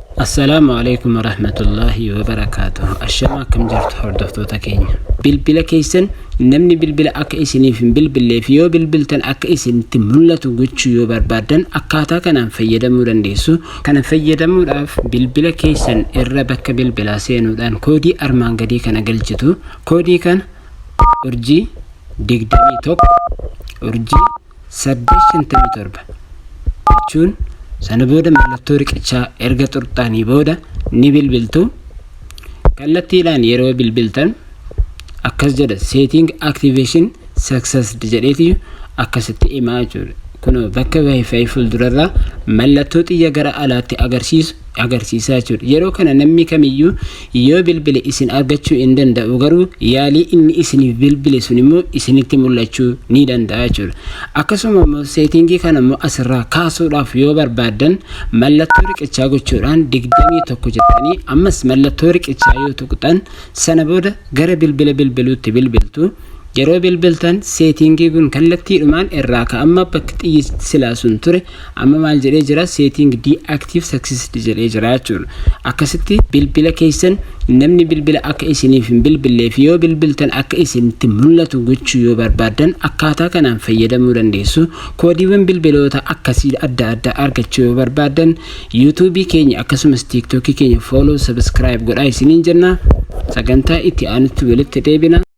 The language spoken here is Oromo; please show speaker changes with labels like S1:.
S1: Assalaamu alaikum warahmatullaahi wabarakaatuh. Ashama, akkam jirtu hordoftoota keenya? Bilbila keessan namni bilbila akka isiniif hin bilbilleef, yoo bilbiltan akka isinitti mul'atu gochuu yoo barbaaddan, akkaataa kanaan fayyadamuu dandeessu. Kana fayyadamuudhaaf bilbila keessan irra bakka bilbilaa seenuudhaan koodii armaan gadii kana galchitu. Koodii kana *21*857 jechuun, sana booda mallattoo riqichaa erga xurxaanii booda ni bilbiltu. Kallattiidhaan yeroo bilbiltan akkas jedha, "Setting activation success" jedheeti akkasitti himaa jechuudha. Kunoo bakka WiFi fuuldurarraa mallattoo xiyya gara alaatti agarsiisu agarsiisaa jechuudha. Yeroo kana namni kamiyyuu yoo bilbile isin argachuu hin danda'u, garuu yaalii inni isiniif bilbile sun immoo isinitti mul'achuu ni danda'a jechuudha. Akkasuma immoo setting kana immoo asirraa kaasuudhaaf yoo barbaaddan, mallattoo riqichaa gochuudhaan 21 jettanii ammas mallattoo riqichaa yoo tuqxan, sana booda gara bilbila bilbiluutti bilbiltu. Yeroo bilbiltan setting kun kallattiidhumaan irraa ka'amma. Bakki xiyyi silaa sun ture amma maal jedhee jira? "Setting deactive success" jedhee jira jechuudha. Akkasitti bilbila keessan namni bilbila akka isiniif hin bilbilleef, yoo bilbiltan akka isinitti mul'atu gochuu yoo barbaaddan, akkaataa kanaan fayyadamuu dandeessu. Koodiiwwan bilbiloota akkasii adda addaa argachuu yoo barbaaddan, YouTube keenya akkasumas TikTok keenya follow, subscribe godhaa isiniin jenna. Sagantaa itti aanutti walitti deebina.